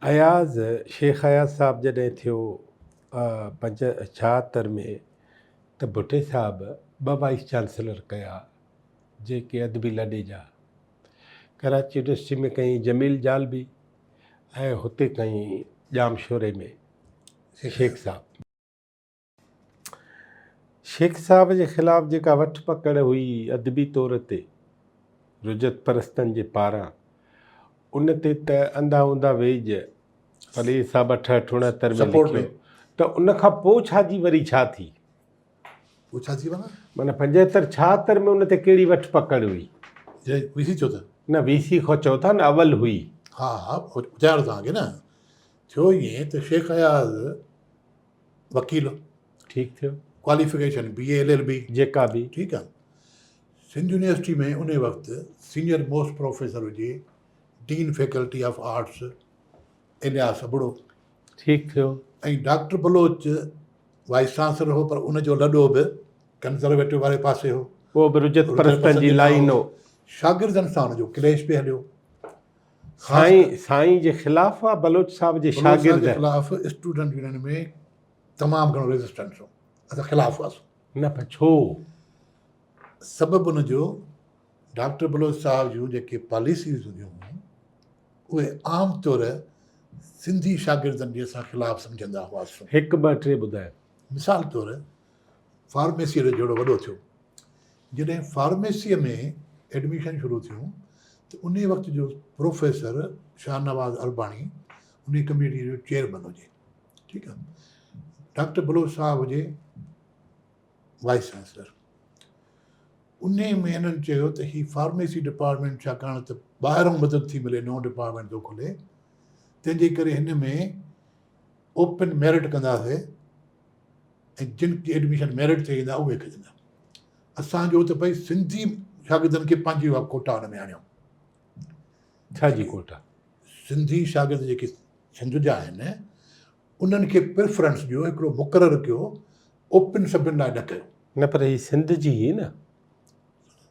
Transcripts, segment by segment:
اياز، شيخ اياز صاحب جڏهن ٿيو پنج ڇاهتر ۾ ته ڀٽي صاحب ٻه وائيس چانسلر ڪيا جيڪي ادبي لڏي جا. ڪراچي يونيورسٽي ۾ ڪيائين جميل جالبي ۽ هتي ڪيائين ڄامشوري ۾ شيخ صاحب. شيخ صاحب جي خلاف جيڪا وٺ پڪڙ هئي ادبي طور تي رجعت پرستن جي پاران ان تي ته انڌا اونڌا ويڄ پليجي صاحب اٺهٺ اڻهتر ۾ لکيو ته ان کان پوء ڇا جي وري ڇا ٿي؟ پوء ڇا ٿي معنيٰ؟ معنيٰ پنجهتر ڇاهتر ۾ ان تي ڪهڙي وٺ پڪڙ هئي؟ جڏهن وي سي ٿيو ته؟ نه وي سي کان چئو ٿا نه اول هئي. ها ها ٻڌايان ٿو توهان کي نه ٿيو ائين ته شيخ اياز وڪيل ٺيڪ ٿيو. Qualification B A L L B جيڪا به. ٺيڪ آ. سنڌ يونيورسٽي ۾ انهي وقت سينيئر موسٽ پروفيسر هجي dean faculty of arts Ilyas Abro. ٺيڪ ٿيو. ۽ ڊاڪٽر بلوچ وائيس چانسلر هو پر ان جو لڏو به ڪنزرويٽو واري پاسي هو. اهو به رجعت پرستن جي لائين هو. شاگردن سان ان جو ڪليش پئي هليو. سائين سائين جي خلاف هئا بلوچ صاحب جي شاگرد. بلوچ صاحب جي خلاف اسٽوڊنٽ يونين ۾ تمام گهڻو ريزسٽنس هو اسان خلاف هئاسون. نه پر ڇو؟ سبب ان جو ڊاڪٽر بلوچ صاحب جون جيڪي پاليسيز هونديون هيون اهي عام طور سنڌي شاگردن جي اسان خلاف سمجهندا هئاسون. هڪ ٻه ٽي ٻڌايو. مثال طور فارميسيء جو جهيڙو وڏو ٿيو. جڏهن فارميسيء ۾ ايڊميشن شروع ٿيون ته انهيء وقت جو پروفيسر شاهنواز ارباڻي انهيء ڪميٽيء جو چيئرمن هجي. ٺيڪ آ. ڊاڪٽر بلوچ صاحب هجي وائيس چانسلر. انهيء ۾ هنن چيو ته هي فارميسي ڊپارٽمينٽ ڇاڪاڻ ته ٻاهرئون مدد ٿي ملي نئون ڊپارٽمينٽ ٿو کلي تنهن جي ڪري هن ۾ اوپن ميرٽ ڪنداسين ۽ جن جي ايڊميشن ميرٽ تي ايندا اهي کڄندا. اسان جو ته ڀئي سنڌي شاگردن کي پنهنجي اها ڪوٽا ان ۾ آڻيو. ڇا جي ڪوٽا؟ سنڌي شاگرد جيڪي سنڌ جا آهن انهن کي پريفرنس ڏيو هڪڙو مقرر ڪيو اوپن سڀن لاء نه ڪيو. نه پر هي سنڌ جي هئي نه.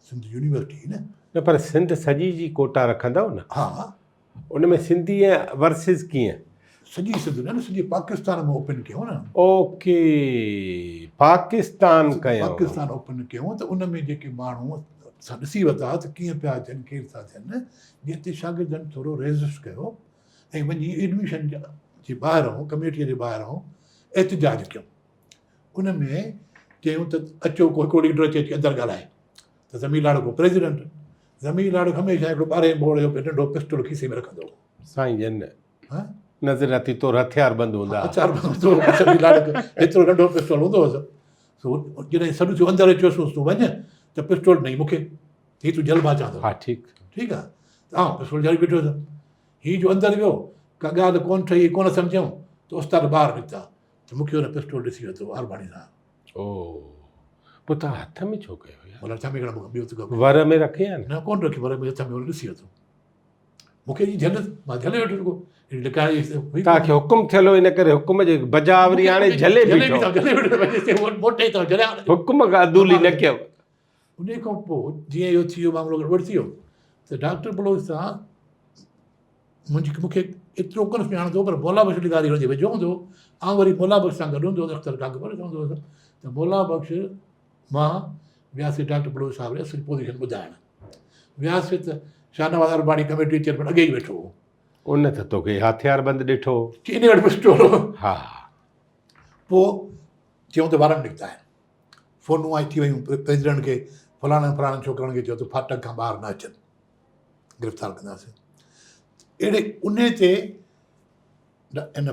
سنڌ يونيورسٽي هئي نه. نه پر سنڌ سڄي جي ڪوٽا رکندؤ نه. ها. ان ۾ سنڌي ۽ ورسز ڪيئن؟ سڄي سنڌ نه نه سڄي پاڪستان ۾ اوپن ڪيون نه. اوڪي پاڪستان ڪيو. پاڪستان اوپن ڪيون ته ان ۾ جيڪي ماڻهو اسان ڏسي ورتا ته ڪيئن پيا اچن ڪير ٿا ٿين جنهن تي شاگردن ٿورو ريزسٽ ڪيو ۽ وڃي ايڊميشن جي ٻاهران ڪميٽي جي ٻاهران احتجاج ڪيو ان ۾ چيون ته اچو ڪو هڪڙو ليڊر اچي اچي اندر ڳالهائي ته ضمير لاڙڪو پريزيڊنٽ ضمير لاڙڪ هميشه هڪڙو ٻارهين بور جو ننڍو پسٽول کيسي ۾ رکندو هو. سائين جن نظرياتي طور هٿيار بند هوندا هئا. هٿيار بند هوندو هو ضمير لاڙڪ ايترو ننڍو پسٽول هوندو هوس. سو جڏهن سڏ ٿيو اندر اچيوسونس تون وڃ ته پسٽول ڏنائين مون کي هي تون جهل مان اچان ٿو. ها ٺيڪ. ٺيڪ آ ته آئون پسٽول جهلي بيٺو هوس. هي جو اندر ويو ڪا ڳالهه ڪونه ٺهي ڪونه سمجهيائون ته استاد ٻاهر نڪتا ته مون کي هن پسٽول ڏسي ورتو آرباڻي صاحب. او پوء توهان هٿ ۾ ڇو ڪيو يار؟ مطلب هٿ ۾ ڪرڻ مون کان ٻيو ته ڪو ور ۾ رکي ها نه؟ نه ڪونه رکي ور ۾ هٿ ۾ هن ڏسي ورتو. مون کي جي جهل مان جهلي ويٺس ڪو لڪائڻ جي هئي توهان کي حڪم ٿيل هو ان ڪري حڪم جي بجا آوري آڻي جهلي بيٺو. جهلي بيٺو موٽي ته جهليان. حڪم کان عدولي نه ڪيو. انهي کان پوء جيئن اهو ٿي ويو معاملو گڙٻڙ ٿي ويو ته ڊاڪٽر بلوچ سان منهنجي مون کي ايترو ڪونه سڃاڻندو هو پر مولا بخش لغاري هن جي ويجهو هوندو هو. آئون وري مولا بخش سان گڏ هوندو هوس اختر ڪاڪو پريس هوندو هوس ته مولا بخش مان وياسين ڊاڪٽر بلوچ صاحب کي اصل پوزيشن ٻڌائڻ وياسين ته شاهنواز ارباڻي ڪميٽي چيئرمين اڳي ئي ويٺو هو. ان ته توکي هٿيار بند ڏٺو هو. چي انهي وٽ پسٽول هو. ها. پوء چيائون ته وارنٽ نڪتا آهن. فونون آئي ٿي ويون پريزيڊنٽ کي فلاڻن فلاڻن ڇوڪرن کي چيو ته ڦاٽڪ کان ٻاهر نه اچن. گرفتار ڪنداسين اهڙي انهي تي ان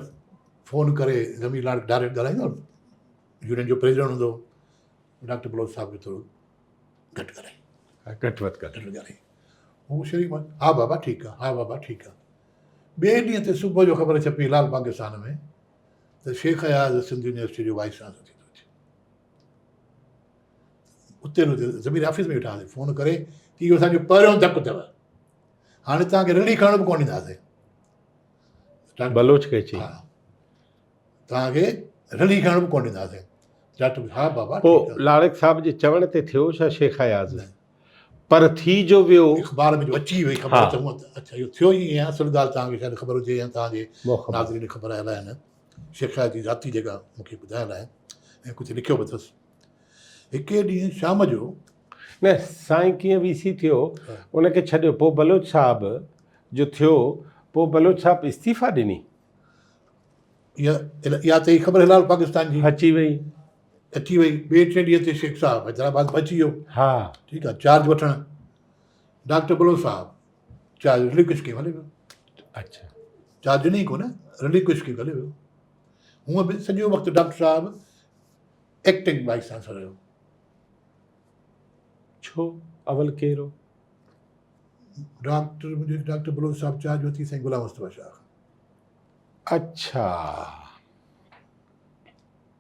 فون ڪري ضمير لاڙڪ ڊائريڪٽ ڳالهائيندو يونين جو پريزيڊنٽ هوندو ڊاڪٽر بلوچ صاحب کي ٿورو گهٽ ڳالهائي گهٽ وڌ ڳالهائي ڳالهائي هو شريف ها بابا ٺيڪ آ ها بابا ٺيڪ آ ٻئي ڏينهن تي صبح جو خبر ڇپي لال پاڪستان ۾ ته شيخ اياز سنڌ يونيورسٽي جو وائيس چانسلر ٿي ٿو اچي اتي ضمير آفيس ۾ ويٺا هئاسين فون ڪري ته اهو اسانجو پهريون ڌڪ اٿو هاڻي توهان کي رلي کڻڻ به ڪونه ڏينداسين بلوچ کي چئي ها توهان کي رلي کڻڻ به ڪونه ڏينداسين ڊاڪٽر ها بابا پوء لاڙڪ صاحب جي چوڻ تي ٿيو ڇا شيخ اياز؟ پر ٿي جو ويو. اخبار ۾ جو اچي وئي خبر ته هونء ته اڇا اهو ٿيو ئي ائين آهي. اصل ڳالهه توهان کي شايد خبر هجي يا توهان جي ناظرين کي خبر آهي الائي نه. شيخ صاحب جي ذاتي جيڪا مون کي ٻڌايل آهي ۽ ڪجهه لکيو به اٿس. هڪڙي ڏينهن شام جو. نه سائين ڪيئن وي سي ٿيو ان کي ڇڏيو پوء بلوچ صاحب جو ٿيو پوء بلوچ صاحب استعيفا ڏني. اها اها ته خبر هلال پاڪستان جي. اچي وئي. اچي وئي. ٻئي ٽئين ڏينهن تي شيخ صاحب حيدرآباد پهچي ويو. ها. ٺيڪ آ چارج وٺڻ ڊاڪٽر بلوچ صاحب چارج رليڪوش ڪيم هلي ويو. اڇا. چارج ڏني ئي ڪونه رليڪوش ڪيم هلي ويو. هونء به سڄو وقت ڊاڪٽر صاحب ايڪٽنگ وائيس چانسلر رهيو. ڇو اول ڪير هو؟ ڊاڪٽر منهنجو ڊاڪٽر بلوچ صاحب چارج ورتي سائين غلام مصطفيٰ شاهه کان. اڇا.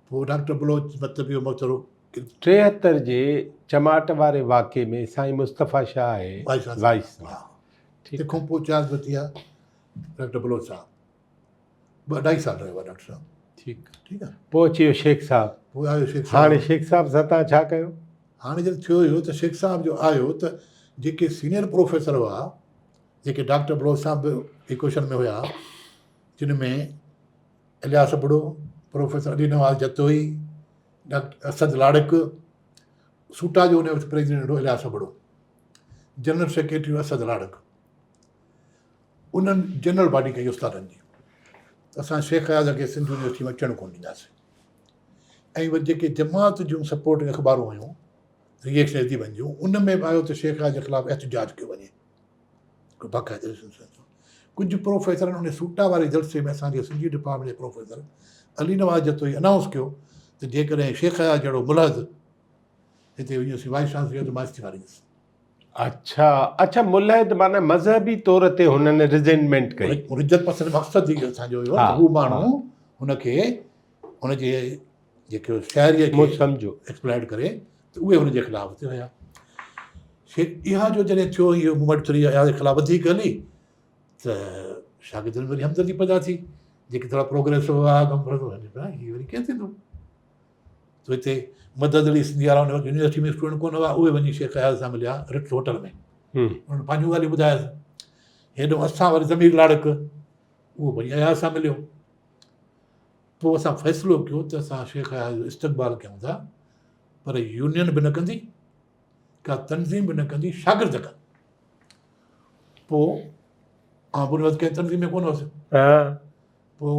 پوء ڊاڪٽر بلوچ مطلب اهو مقصد هو. 73 جي چماٽ واري واقعي ۾ سائين مصطفيٰ شاهه آهي وائيس چانسلر. ٺيڪ. تنهن کان پوء چارج ورتي آهي ڊاڪٽر بلوچ صاحب. ٻه اڍائي سال رهيو آهي ڊاڪٽر صاحب. ٺيڪ. ٺيڪ آهي. پوء اچي ويو شيخ صاحب. پوء آيو شيخ صاحب. هاڻي شيخ صاحب سان توهان ڇا ڪيو؟ هاڻي جڏهن ٿيو اهو ته شيخ صاحب جو آيو ته جيڪي سينئر پروفيسر هئا جيڪي ڊاڪٽر بلوچ صاحب به ايڪوشن ۾ هيا جن ۾ الياس ابڙو، پروفيسر علي نواز جتوئي، ڊاڪٽر اسد لاڙڪ، سوٽا جو ان وقت پريزيڊنٽ هو الياس ابڙو، جنرل سيڪريٽري هو اسد لاڙڪ. انهن جنرل باڊي ڪئي استادن جي ته اسان شيخ اياز کي سنڌ يونيورسٽي ۾ اچڻ ڪونه ڏينداسين ۽ وري جيڪي جماعت جون سپورٽنگ اخبارون هيون ريئيڪشن اديبن جون ان ۾ به آيو ته شيخ اياز جي خلاف احتجاج ڪيو وڃي باقاعده ڪجهه پروفيسرن ان سوٽا واري جلسي ۾ اسان جي سنڌي ڊپارٽمينٽ جي پروفيسر علي نواز جتوئي انائونس ڪيو ته جيڪڏهن شيخ اياز جهڙو ملحد هتي يونيورسٽي وائيس چانسلر ٿيو ته مان استعيفا ڏيندس. اڇا اڇا ملحد معنيٰ مذهبي طور تي هنن ريزينٽمينٽ ڪئي. رجعت پسند مقصد ئي اسان جو اهو ته هو ماڻهو هن کي هن جي جيڪو شاعريء کي مون سمجهيو. ايڪسپلائيٽ ڪري ته اهي هن جي خلاف اتي هيا. اها جو جڏهن ٿيو اهو موومينٽ ٿوري اياز جي خلاف وڌيڪ هلي ته شاگردن ۾ وري همدردي پيدا ٿي جيڪي ٿورا پروگريسو هئا هي وري ڪيئن ٿيندو. ته هتي مدد علي سنڌي وارا ان وقت يونيورسٽي ۾ اسٽوڊنٽ ڪونه هئا اهي وڃي شيخ اياز سان مليا رٽس هوٽل ۾ انهن پنهنجون ڳالهيون ٻڌايس هيڏو اسان وري ضمير لاڙڪ اهو وري اياز سان مليو پوء اسان فيصلو ڪيو ته اسان شيخ اياز جو استقبال ڪيون ٿا پر يونين به نه ڪندي ڪا تنظيم به نه ڪندي شاگرد ڪن پوء آئون به ان وقت ڪنهن تنظيم ۾ ڪونه هوس پوء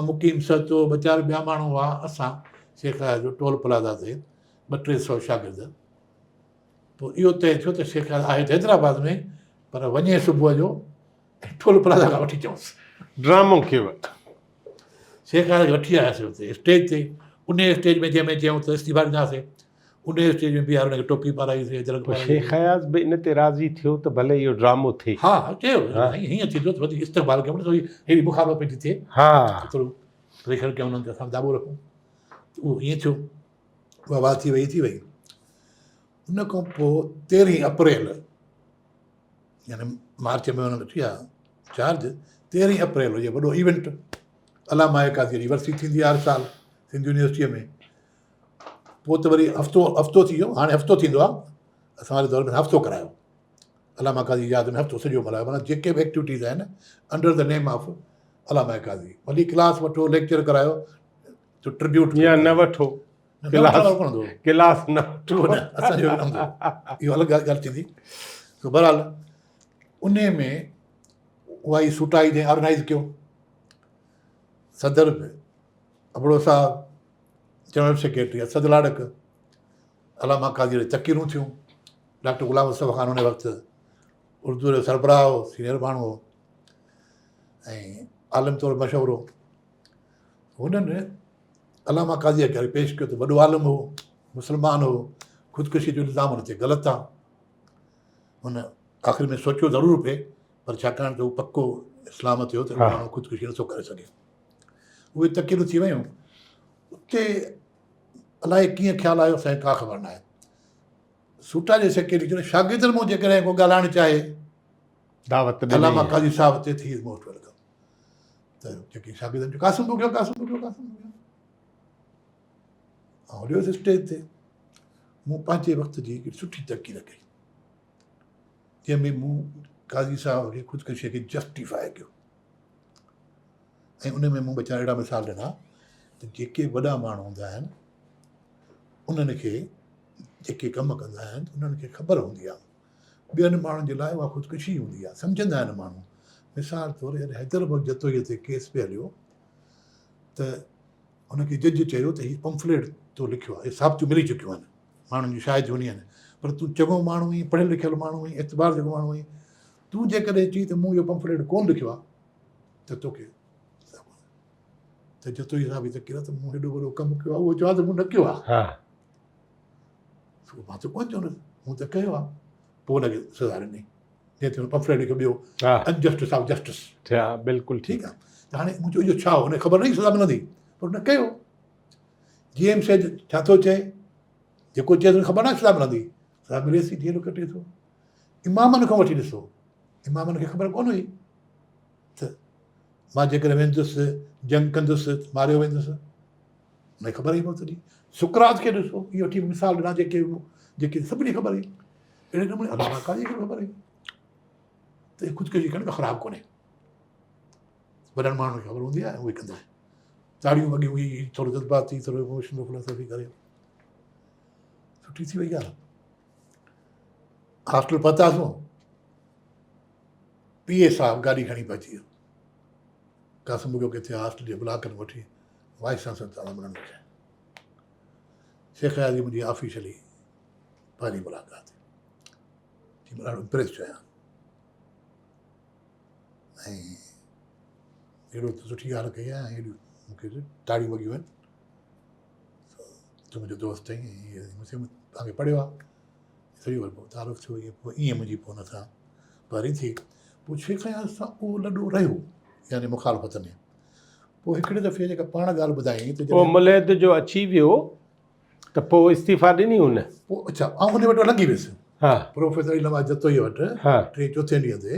مقيم سهتو ٻه چار ٻيا ماڻهو هئا اسان شيخ اياز جو ٽول پلازا تي ٻه ٽي سئو شاگرد پوء اهو طئي ٿيو ته شيخ اياز آهي ته حيدرآباد ۾ پر وڃي صبح جو ٽول پلازا کان وٺي اچونس. ڊرامو ڪيو. شيخ اياز کي وٺي آياسين اتي اسٽيج تي انهي اسٽيج ۾ جنهن ۾ چيائون ته استعيفا ڏينداسين انهيء اسٽيج ۾ بيهاري هن کي ٽوپي پارائيسين، اجرڪ پوء پارائيسين. شيخ اياز به ان تي راضي ٿيو ته ڀلي اهو ڊرامو ٿئي. ها ها چيو سائين هيئن ٿيندو ته وڌيڪ استقبال ڪيون نه ته هيڏي مخالفت پئي ٿي ٿئي ته ٿورو پريشر ڪيون انهن تي اسان به داٻو رکون ته اهو ائين ٿيو اها واهه ٿي وئي ٿي وئي ان کان پوء تيرهين اپريل يعني مارچ ۾ انهن وٺي آيا چارج تيرهين اپريل هجي وڏو ايونٽ علامه آء قاضي جي ورسي ٿيندي آهي هر سال سنڌ يونيورسٽيء ۾ پوء ته وري هفتو هفتو ٿي ويو هاڻي هفتو ٿيندو آهي اسان واري دور ۾ هفتو ڪرايو علامه قاضي ياد ۾ هفتو سڄو ملهايو معنيٰ جيڪي به ايڪٽيوٽيز آهن انڊر the name of علامه قاضي ڀلي ڪلاس وٺو ليڪچر ڪرايو تو ٽربيوٽ يا نه وٺو ڪلاس ڪلاس نه وٺو نه اسان جو نه هوندو اهو الڳ ڳالهه ٿيندي سو بهرحال ان ۾ اها ئي سوٽائي جنهن آرگنائز ڪيو صدر به ابڙو صاحب جنرل سيڪريٽري اسد لاڙڪ، علامه قاضي جي تقريرون ٿيون. ڊاڪٽر غلام مصطفيٰ خان ان وقت اردو جو سربراهه هو، سينئر ماڻهو هو ۽ عالم طور مشهور هو. هنن علامه قاضي کي پيش ڪيو ته وڏو عالم هو، مسلمان هو، خودڪشي جو الزام هن تي غلط آ. هن آخر ۾ سوچيو ضرور پئي پر ڇاڪاڻ ته هو پڪو اسلام تي هو ته ماڻهو خودڪشي نٿو ڪري سگهي. اهي تقريرون ٿي ويون. اتي الائي ڪيئن خيال آيو اسان کي ڪا خبر ناهي. سوٽا جي سيڪريٽري چيو شاگردن مون جيڪڏهن ڪو ڳالهائڻ چاهي دعوت ڏني علامه قاضي صاحب تي ٿي از موسٽ welcome. ته جيڪي شاگردن چيو قاسم ٻگهيو قاسم ٻگهيو قاسم ٻگهيو آئون هليو ويس اسٽيج تي. مون پنهنجي وقت جي هڪڙي سٺي تقرير ڪئي. جنهن ۾ مون قاضي صاحب کي خودڪشيء کي جسٽيفاء ڪيو ۽ ان ۾ مون ٻه چار اهڙا مثال ڏنا ته جيڪي وڏا ماڻهو هوندا آهن انهن کي جيڪي ڪم ڪندا آهن انهن کي خبر هوندي آهي ٻين ماڻهن جي لاء اها خودڪشي هوندي آهي سمجهندا آهن ماڻهو مثال طور جڏهن حيدر بخش جتوئي تي ڪيس پئي هليو ته هن کي جج چيو ته هي پمفليٽ تو لکيو آهي، اهي ثابتيون ملي چڪيون آهن، ماڻهن جون شاهديون آهن، پر تون چڱو ماڻهو آهين، پڙهيل لکيل ماڻهو آهين، اعتبار جوڳو ماڻهو آهين، تون جيڪڏهن چئين ته مون اهو پمفليٽ ڪونه لکيو آهي ته توکي سزا ڪونه. ته جتوئي صاحب جي تقرير ته مون هيڏو وڏو ڪم ڪيو آهي، اهو چوان ته مون نه ڪيو آهي. سو مان ته ڪونه چوندس، مون ته ڪيو آهي. پوء هن کي سزا ڏني. جنهن تي هن پمفليٽ لکيو ٻيو انجسٽس آف جسٽس. ها بلڪل ٺيڪ آهي. ته هاڻي مون چيو اهو ڇا هو؟ هن کي خبر نه هئي سزا ملندي پر هن ڪيو. جي ايم سيد ڇا ٿو چئي؟ جيڪو چئي ٿو خبر نه سزا ملندي، سزا ملي ٿي جيل ڪٽي ٿو. امامن کان وٺي ڏسو، امامن کي خبر ڪونه هئي ته مان جيڪڏهن ويندس جنگ ڪندس ماريو ويندس، هن کي خبر هئي موت جي. سقراط کي ڏسو، اهي وٺي مثال ڏنا جيڪي جيڪي سڀني کي خبر هئي. اهڙي نموني علامه قاضي کي به خبر هئي ته خودڪشي ڪرڻ ڪا خراب ڪونهي. وڏن ماڻهن کي خبر هوندي آهي اهي ڪندا آهن. تاڙيون وڳيون هي ٿورو جذباتي ٿورو ايموشنل فلاسافي ڪري سٺي ٿي وئي ڳالهه. هاسٽل پهتاسون، پي اي صاحب گاڏي کڻي پهچي ويو. قاسم ٻگهيو ڪٿي هاسٽل جي بلاڪن وٺي وائيس چانسلر سان ملڻ ٿو چاهي. شيخ اياز جي منهنجي آفيشلي پهرين ملاقات ٿي. مان ڏاڍو امپريس ٿيو آهيان ۽ اهڙو ته سٺي ڳالهه ڪئي آهي ۽ اهڙيون مون کي تاڙيون وڳيون آهن. تون منهنجو دوست آهين ۽ مون سان توهان کي پڙهيو آهي. سڄو وري پوء تعارف ٿيو ائين پوء ائين منهنجي پوء هن سان پهرين ٿي. پوء شيخ اياز سان اهو لڏو رهيو يعني مخالفت ۾. پوء هڪڙي دفعي جيڪا پاڻ ڳالهه ٻڌايائين ته پوء ملحد جو اچي ويو ته پوء استعيفا ڏني هن. پوء اڇا آئون ان وٽ لنگهي ويس. پروفيسر علي نواز جتوئيء وٽ ٽئين چوٿين ڏينهن تي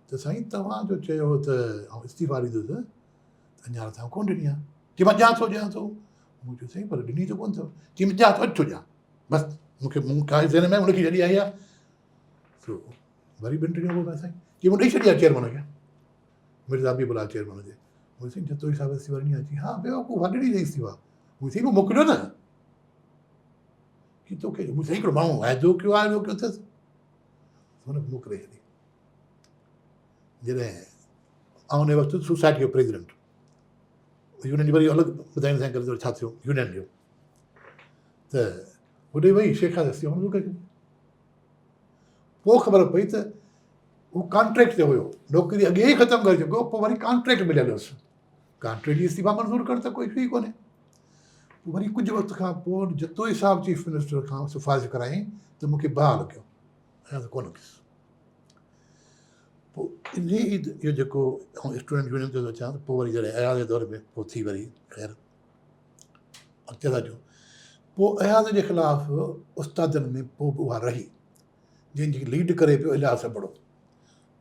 ته سائين توهان جو چيو هو ته آئون استعيفا ڏيندس ته اڃا توهان ڪونه ڏني آهي. چي مان ڏيان ٿو ڏيان ٿو. مون چيو سائين پر ڏني ته ڪونه اٿو. چي مان ڏيان ٿو اڄ ٿو ڏيان. بس مون کي مون ڪا ذهن ۾ ان کي ڇڏي آئي آهي. سو وري ٻن ٽن ڏينهن کان پوء سائين چي مون ڏئي ڇڏي آهي چيئرمين کي. مرزا حبيب الله چيئرمين جي. مون سائين جتوئي صاحب استعيفا ڏني آهي. چي ها بيوقوف آهي ڏني اٿئي استعيفا. مون سائين پوء موڪليو نه. چي توکي مون سائين هڪڙو ماڻهو واعدو ڪيو آهي اهو ڪيو اٿس. هن موڪلي ڇڏي. جڏهن آئون ان وقت سوسائٽي جو پريزيڊنٽ يونين جي وري الڳ ٻڌائيندس سائين ڪري ڇا ٿيو يونين جو ته هوڏي وئي شيخ استعيفا منظور ڪري ڇڏي. پوء خبر پئي ته هو ڪانٽريڪٽ تي هيو، نوڪري اڳي ئي ختم ڪري چڪو هو، پوء وري ڪانٽريڪٽ مليل هيس. ڪانٽريڪٽ جي استعيفا منظور ڪرڻ ته ڪوئي اشو ئي ڪونهي. پوء وري ڪجهه وقت کان پوء جتوئي صاحب چيف منسٽر کان سفارش ڪرايائين ته مون کي بحال ڪيو، اڃا ته ڪونه ڪيس. پوء انهي ئي اهو جيڪو آئون اسٽوڊنٽ يونين تي ٿو اچان ته پوء وري جڏهن اياز جي دور ۾ پوء ٿي وري خير اڳتي ٿا اچون. پوء اياز جي خلاف استادن ۾ پوء به اها رهي. جنهن جي ليڊ ڪري پيو الياس ابڙو.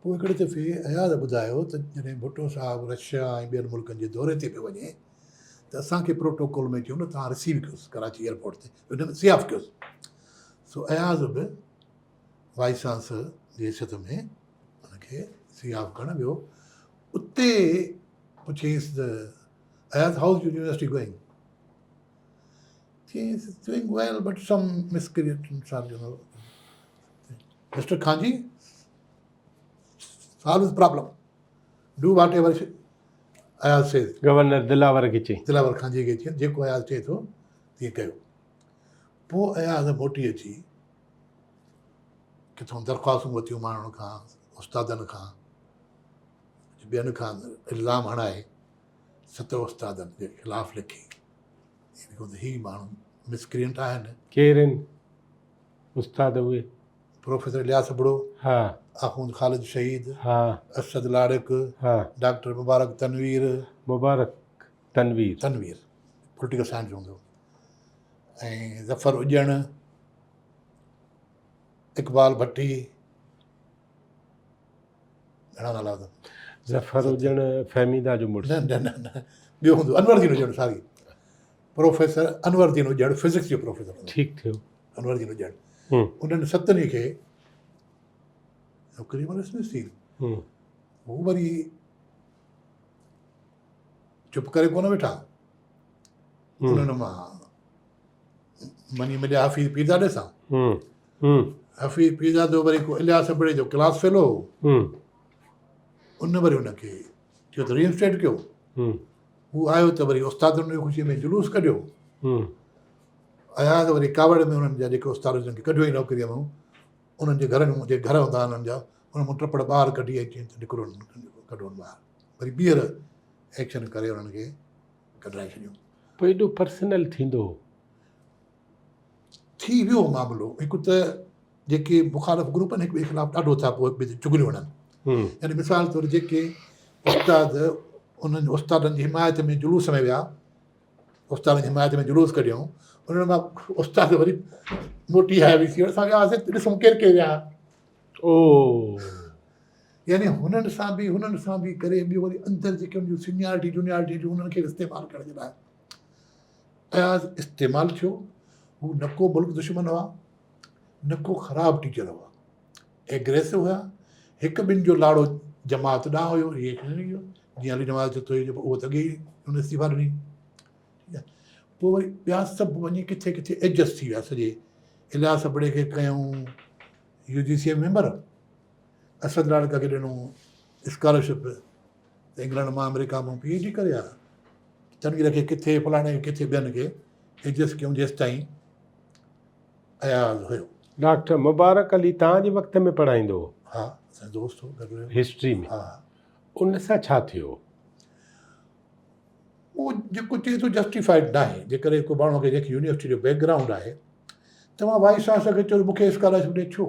پوء هڪڙي دفعي اياز ٻڌايو ته جڏهن ڀٽو صاحب رشيا ۽ ٻين ملڪن جي دوري تي پيو وڃي ته اسان کي پروٽوڪول ۾ چيو نه توهان رسيو ڪيوس ڪراچي ايئرپورٽ تي ان ۾ سي آف ڪيوس. سو اياز به وائيس چانسلر جي حيثيت ۾ ان کي سي آف ڪرڻ ويو. اتي پڇيس ته Ayaz how is university going? He is doing well but some miscreants are you know Mister Khanji solve his problem do whatever Ayaz says. Governor Dilawar کي چئي. دلاور خانجي کي چئي جيڪو اياز چئي ٿو تيئن ڪيو. پوء اياز موٽي اچي ڪٿون درخواستون ورتيون ماڻهن کان استادن کان ٻين کان الزام هڻائي ست استادن جي خلاف لکي هي ماڻهو مسڪرينٽ آهن. ڪير آهن استاد اهي؟ پروفيسر الياس ابڙو، ها. آخوند خالد شهيد، ها. اسد لاڙڪ، ها. ڊاڪٽر مبارڪ تنوير. مبارڪ تنوير. تنوير پوليٽيڪل سائنس جو هوندو ۽ ظفر اڄڻ، اقبال ڀٽي. گهڻا نالا اٿن. ظفر هجڻ فهميده جو مڙس. نه نه نه نه ٻيو هوندو انور دين هجڻ ساري پروفيسر انور دين هجڻ فزڪس جو پروفيسر هوندو. ٺيڪ ٿيو. انور دين هجڻ انهن ستن کي نوڪري مان ڊسمس ٿي. هو وري چپ ڪري ڪونه ويٺا. انهن مان مڃي مليا حفيظ پيرزادي سان. حفيظ پيرزادو وري ڪو الياس ابڙي جو ڪلاس فيلو هو. ان وري ان کي چيو ته رينسٽيٽ ڪيو. هو آيو ته وري استادن جي خوشي ۾ جلوس ڪڍيو. اياز وري ڪاوڙ ۾ انهن جا جيڪي استاد جن کي ڪڍيو ئي نوڪريء مان انهن جي گهرن جي گهر هوندا انهن جا انهن مان ٽپڙ ٻاهر ڪڍي ۽ چين ته نڪرو ڪڍو ٻاهر وري ٻيهر ايڪشن ڪري انهن کي ڪڍرائي ڇڏيو. پوء ايڏو پرسنل ٿيندو هو؟ ٿي ويو معاملو هڪ ته جيڪي مخالف گروپ آهن هڪ ٻئي خلاف ڏاڍو ٿا پوء هڪ ٻئي تي چغليون هڻن يعني مثال طور جيڪي استاد انهن استادن جي حمايت ۾ جلوس ۾ ويا استادن جي حمايت ۾ جلوس ڪڍيائون انهن مان استاد وري موٽي آيا وي سي وٽ اسان وياسين ڏسون ڪير ڪير ويا او يعني هنن سان به هنن سان به ڪري ٻيو وري اندر جيڪي ان جون سينيارٽي جونيارٽي جون انهن کي استعمال ڪرڻ جي لاء اياز استعمال ٿيو. هو نه ڪو ملڪ دشمن هئا نه ڪو خراب ٽيچر هئا. ايگريسو هيا. هڪ ٻن جو لاڙو جماعت ڏانهن هيو ريئيڪشنري هيو. جيئن علي نواز جتوئي جو اهو ته اڳي ئي هن استعيفا ڏني. ٺيڪ آهي. پوء وري ٻيا سڀ وڃي ڪٿي ڪٿي ايڊجسٽ ٿي ويا سڄي الياس ابڙي کي ڪيائون U G C member, Asad Larak کي ڏنو اسڪالرشپ ته انگلنڊ مان آمريڪا مان پي ايڇ ڊي ڪري آيا. تنوير کي ڪٿي فلاڻي کي ڪٿي ٻين کي ايڊجسٽ ڪيون جيستائين اياز هيو. ڊاڪٽر مبارڪ علي توهان جي وقت ۾ پڙهائيندو هو؟ ها اسان جو دوست هو گڏ رهيو. هسٽري ۾؟ ها. ان سان ڇا ٿيو؟ اهو جيڪو چئي ٿو جسٽيفائيڊ ناهي جيڪڏهن ڪو ماڻهو کي جنهن کي يونيورسٽي جو بيڪ گرائونڊ آهي توهان وائيس چانسلر کي چئو مون کي اسڪالرشپ ڏي ڇو؟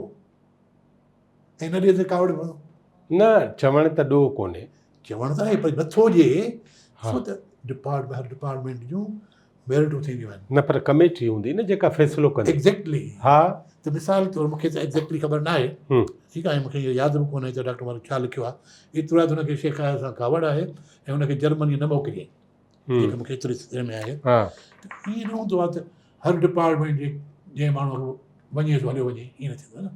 ۽ نه ڏي ته ڪاوڙ پوندو. نه چوڻ ته ڏوهه ڪونهي. چوڻ ته آهي پر نٿو ڏي ڇو ته ڊپارٽمينٽ هر ڊپارٽمينٽ جون ميرٽون ٿينديون آهن. نه پر ڪميٽي هوندي نه جيڪا فيصلو ڪندي. ايگزيڪٽلي ها. ته مثال طور مونکي ته ايگزيڪٽلي خبر نه آهي ٺيڪ آهي مونکي اهو ياد به ڪونهي ته ڊاڪٽر مالڪ ڇا لکيو آهي ايترو آهي ته هن کي شيخ اياز سان ڪاوڙ آهي ۽ هن کي جرمني نه موڪليائين جيڪي مونکي ايتري سڌري ۾ آهي ته ائين نه هوندو آهي ته هر ڊپارٽمينٽ جي جنهن ماڻهو کي وڃي سو هليو وڃي ائين نه ٿيندو آهي نه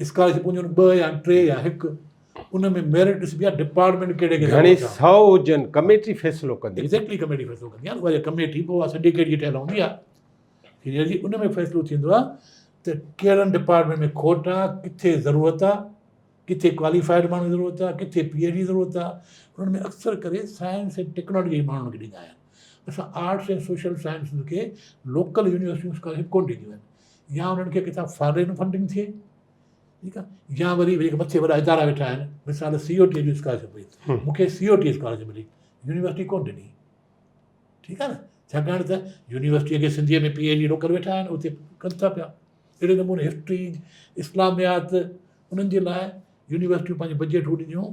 اسڪالرشپ هونديون آهن ٻه يا ٽي يا هڪ ان ۾ ميرٽ ڏسبي آهي ڊپارٽمينٽ ڪهڙي کي گهڻي سو هجن ڪميٽي فيصلو ڪندي. ايگزيڪٽلي ڪميٽي فيصلو ڪندي آهي اها ڪميٽي پوء اها سنڊيڪيٽ جي ٺهيل هوندي آهي سينيئر جي ان ۾ فيصلو ٿيندو آهي ته ڪهڙن ڊپارٽمينٽ ۾ کوٽ آهي ڪٿي ضرورت آهي ڪٿي ڪواليفائيڊ ماڻهن جي ضرورت آهي، ڪٿي پي ايڇ ڊي جي ضرورت آهي، انهن ۾ اڪثر ڪري سائنس ۽ ٽيڪنالاجي جي ماڻهن کي ڏيندا آهن. اسان آرٽس ۽ سوشل سائنسز کي لوڪل يونيورسٽيون اسڪالرشپ ڪونه ڏينديون آهن يا انهن کي ڪٿان فارين فنڊنگ ٿئي ٺيڪ آهي يا وري جيڪي مٿي وڏا ادارا ويٺا آهن مثال سي او ٽي جي اسڪالرشپ هئي مون کي سي او ٽي اسڪالرشپ ملي يونيورسٽي ڪونه ڏني ٺيڪ آهي نه ڇاڪاڻ ته يونيورسٽيء کي سنڌيء ۾ پي ايڇ ڊي لوڪل ويٺا آهن اتي ڪن ٿا پيا اهڙي نموني هسٽري اسلاميات انهن جي لاء يونيورسٽيون پنهنجي بجيٽ هو ڏينديون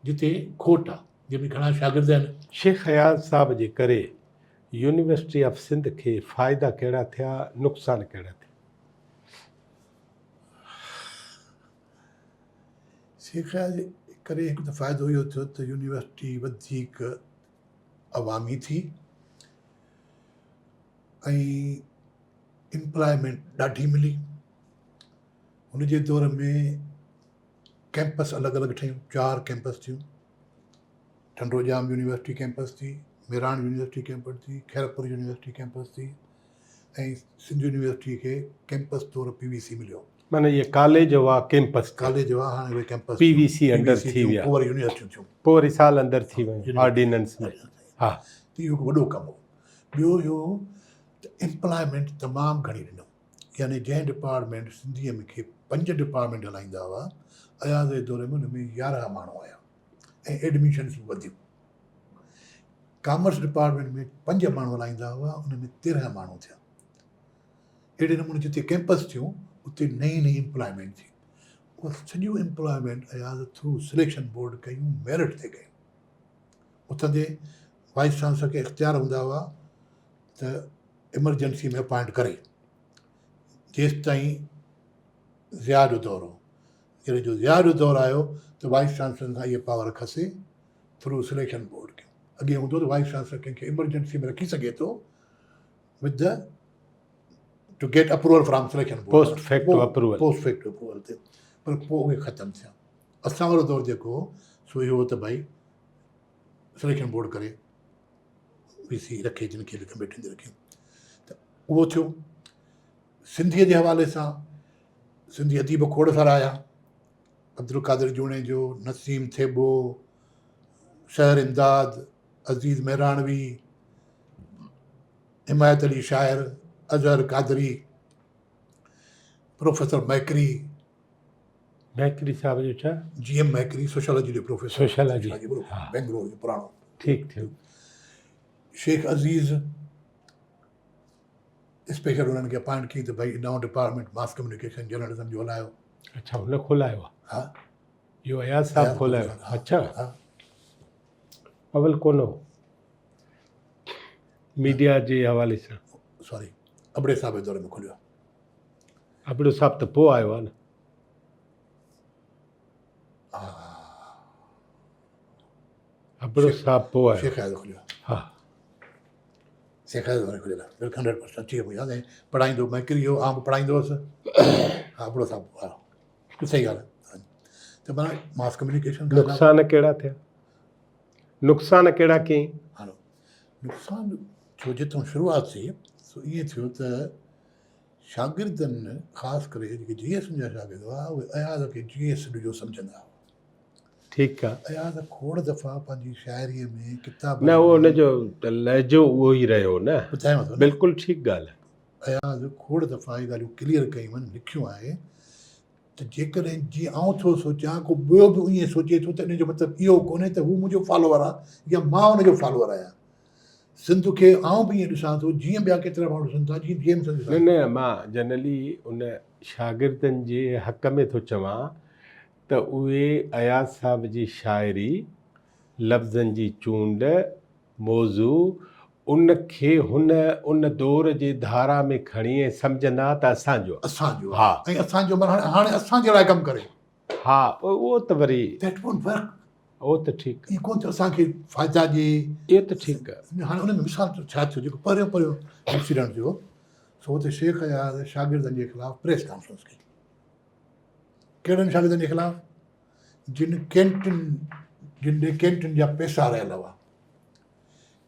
جتي کوٽ آ جنهن ۾ گهڻا شاگرد آهن. شيخ اياز صاحب جي ڪري يونيورسٽي آف سنڌ کي فائدا ڪهڙا ٿيا نقصان ڪهڙا ٿيا؟ شيخ اياز جي ڪري هڪ ته فائدو اهو ٿيو ته يونيورسٽي وڌيڪ عوامي ٿي ۽ امپلائمينٽ ڏاڍي ملي. هن جي دور ۾ ڪئمپس الڳ الڳ ٺهيون، چار ڪئمپس ٿيون، ٽنڊو ڄام يونيورسٽي ڪئمپس ٿي، مهراڻ يونيورسٽي ڪئمپس ٿي، خيرپور يونيورسٽي ڪئمپس ٿي ۽ سنڌ يونيورسٽي کي ڪئمپس طور پي وي سي مليو. معنيٰ اهي ڪاليج هئا ڪئمپس ٿيا. ڪاليج هئا هاڻي اهي ڪئمپس پي وي سي اندر ٿي ويا. پوء وري يونيورسٽيون ٿيون. پوء وري سال اندر ٿي ويون آرڊيننس ۾. ها. ته اهو هڪ وڏو ڪم هو. ٻيو اهو ته ايمپلائمينٽ تمام گهڻي ڏنو. يعني جنهن ڊپارٽمينٽ سنڌيء ۾ کي پنج ڊپارٽمينٽ هلائيندا هئا، اياز جي دور ۾ ان ۾ 11 ماڻهو آيا ۽ ايڊميشنس به وڌيون. ڪامرس ڊپارٽمينٽ ۾ پنج ماڻهو هلائيندا هئا، ان ۾ 13 ماڻهو ٿيا. اهڙي نموني جتي ڪئمپس ٿيون، اتي نئين نئين ايمپلائمينٽ ٿي. اها سڄيون employment Ayaz through selection board ڪيون، ميرٽ تي ڪيون. اٿندي وائيس چانسلر کي اختيار هوندا هئا ته ايمرجنسي ۾ اپائنٽ ڪري جيستائين ضياء جو دور هو جڏهن جو ضياء جو دور آيو ته وائيس چانسلر کان اهي پاور کسي ٿرو سليڪشن بورڊ ڪيو اڳي هوندو ته وائيس چانسلر ڪنهن کي ايمرجنسي ۾ رکي سگهي ٿو with the to get approval from selection board post facto approval post facto approval تي پر پوء اهي ختم ٿيا. اسان وارو دور جيڪو هو سو اهو هو ته ڀائي سليڪشن بورڊ ڪري وي سي رکي جن کي به ڪميٽين تي رکي ته اهو ٿيو. سنڌيء جي حوالي سان سنڌي اديب کوڙ سارا آيا، عبدالقادر جوڻيجو، نسيم ٿيٻو، سحر امداد، عزيز مهراڻوي، حمايت علي شاعر، اظهر قادري، پروفيسر مهڪري. مهڪري صاحب جو ڇا؟ جي ايم مهڪري سوشيالاجي جو پروفيسر. سوشيالاجي بينگلور جو پراڻو. ٺيڪ ٿيو. شيخ عزيز اسپيشل انهن کي اپائنٽ ڪئي ته ڀائي نئون ڊپارٽمينٽ ماس ڪميونيڪيشن جرنلزم جو هلايو. اڇا هن کولايو آ. ها. اهو اياز صاحب کولايو. اڇا. ها. اول ڪونه هو ميڊيا جي حوالي سان. سوري ابڙي صاحب جي دور ۾ کليو. ابڙو صاحب ته پوء آيو آ نه. ابڙو صاحب پوء آيو. شيخ اياز کليو. ها. شيخ اياز واري کليل آ بلڪل 100% ٺيڪ مون ياد آهي پڙهائيندو مهڪري هو آئون به پڙهائيندو هوس. ها ابڙو صاحب آيو. بلڪل صحيح ڳالهه آهي. ته معنيٰ ماس ڪميونيڪيشن نقصان ڪهڙا ٿيا؟ نقصان ڪهڙا ڪيائين؟ هلو نقصان ٿيو جتان شروعات ٿي سو ائين ٿيو ته شاگردن خاص ڪري جيڪي جي ايس جا شاگرد هئا اهي اياز کي جي ايس جو سمجهندا هئا. ٺيڪ آ. اياز کوڙ دفعا پنهنجي شاعريء ۾ ڪتابن نه اهو ان جو لهجو اهو ئي رهيو نه. ٻڌايان ٿو نه. بلڪل ٺيڪ ڳالهه. اياز کوڙ دفعا اهي ڳالهيون ڪليئر ڪيون آهن لکيون آهي ته جيڪڏهن جيئن آئون ٿو سوچيان ڪو ٻيو به ائين سوچي ٿو ته ان جو مطلب اهو ڪونهي ته هو منهنجو فالوور آهي يا مان ان جو فالوور آهيان. سنڌ کي آئون به ائين ڏسان ٿو جيئن ٻيا ڪيترا ماڻهو ڏسن ٿا جيئن جي ايم سنڌ ڏسان نه نه مان جنرلي ان شاگردن جي حق ۾ ٿو چوان ته اهي اياز صاحب جي شاعري، لفظن جي چونڊ، موضوع، ان کي هن ان دور جي ڌارا ۾ کڻي ۽ سمجهندا ته اسان جو آهي. اسان جو آهي ۽ اسان جو معنيٰ هاڻي اسان جي لاء ڪم ڪري. ها اهو ته وري. That won't work. اهو ته ٺيڪ. ائين ڪونه ٿيو اسان کي فائدا ڏي. اهو ته ٺيڪ. هاڻي ان ۾ مثال طور ڇا ٿيو جيڪو پهريون پهريون انسيڊنٽ ٿيو سو اتي شيخ اياز شاگردن جي خلاف پريس ڪانفرنس ڪئي. ڪهڙن شاگردن جي خلاف جن ڪينٽين جن ڏي ڪينٽين جا پئسا رهيل هئا.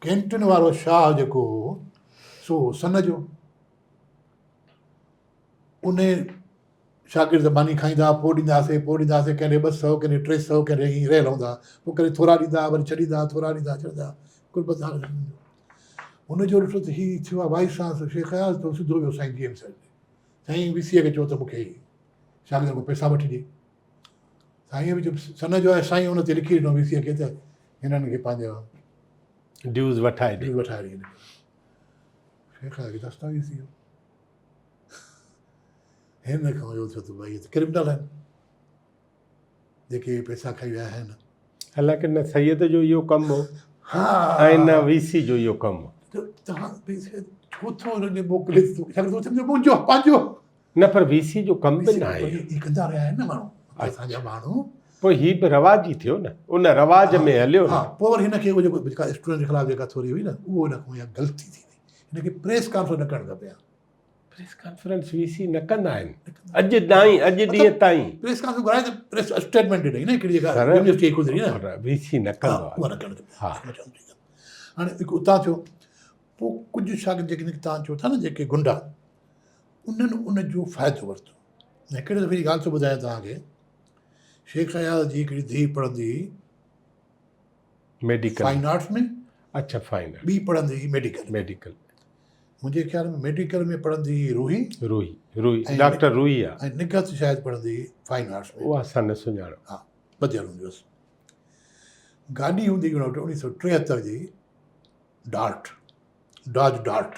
ڪينٽين وارو شاهه جيڪو هو سو سن جو ان شاگرد ماني کائيندا هئا پوء ڏينداسين پوء ڏينداسين ڪنهن ڏي 200 ڪنهن ڏي 300 ڪنهن ڏي ائين رهيل هوندا پوء ڪڏهن ٿورا ڏيندا وري ڇڏيندا ٿورا ڏيندا ڇڏيندا قربت هن جو ڏٺو ته هي ٿيو آهي وائيس چانسلر شيخ اياز ته سڌو ويو سائين جي ايم سيد ڏي سائين وي سي کي چيو ته مون کي شاگردن کان پئسا وٺي ڏي سائين به چيو سن جو آهي سائين ان تي لکي ڏنو وي سي کي ته هنن کي پنهنجو ڊيوز وٺائي ڏي ڊيوز وٺائي ڏي شيخ اياز کي دستاويز ٿي ويو هن کان اهو ٿيو ته ڀائي هي ته ڪرمنل آهن جيڪي پئسا کائي ويا آهن. حالانڪه نه سيد جو اهو ڪم هو ۽ نه وي سي جو اهو ڪم هو. ته توهان ڇو ٿو هن ڏي موڪلي ٿو ڇاڪاڻ ته سمجهو منهنجو پنهنجو. نه پر وي سي جو ڪم به ناهي. هي ڪندا رهيا آهن نه ماڻهو اسان جا ماڻهو. پوء هي به رواج ئي ٿيو نه ان رواج ۾ هليو نه. ها پوء وري هن کي اهو جيڪو اسٽوڊنٽ جي خلاف جيڪا ٿوري هئي نه اهو هن کان اها غلطي ٿي وئي هن کي پريس ڪانفرنس نه ڪرڻ کپي ها. پريس ڪانفرنس وي سي نه ڪندا آهن اڄ تائين اڄ ڏينهن تائين. پريس ڪانفرنس گهرائي ته پريس اسٽيٽمينٽ ڏني نه هڪڙي جيڪا يونيورسٽي جي گذري نه وي سي نه ڪندو آهي اها نه ڪرڻ کپي ها هاڻي هڪ اتان ٿيو پوء ڪجهه شاگرد جيڪي تان چئو ٿا نه جيڪي گنڊا انهن ان جو فائدو ورتو هڪڙي دفعي جي ڳالهه ٿو ٻڌايان توهان کي شيخ اياز جي هڪڙي ڌيء پڙهندي هئي ميڊيڪل فائن آرٽس ۾ اڇا فائن ٻي پڙهندي هئي ميڊيڪل ميڊيڪل منهنجي خيال ۾ ميڊيڪل ۾ پڙهندي هئي روحي. روحي روحي ڊاڪٽر روحي آ. ۽ نگهت شايد پڙهندي هئي فائن آرٽس ۾. اها اسان نه سڃاڻو. ها ٻڌيل هوندي هيس. گاڏي هوندي هئي ان وٽ 1973 جي ڊارٽ ڊاج ڊارٽ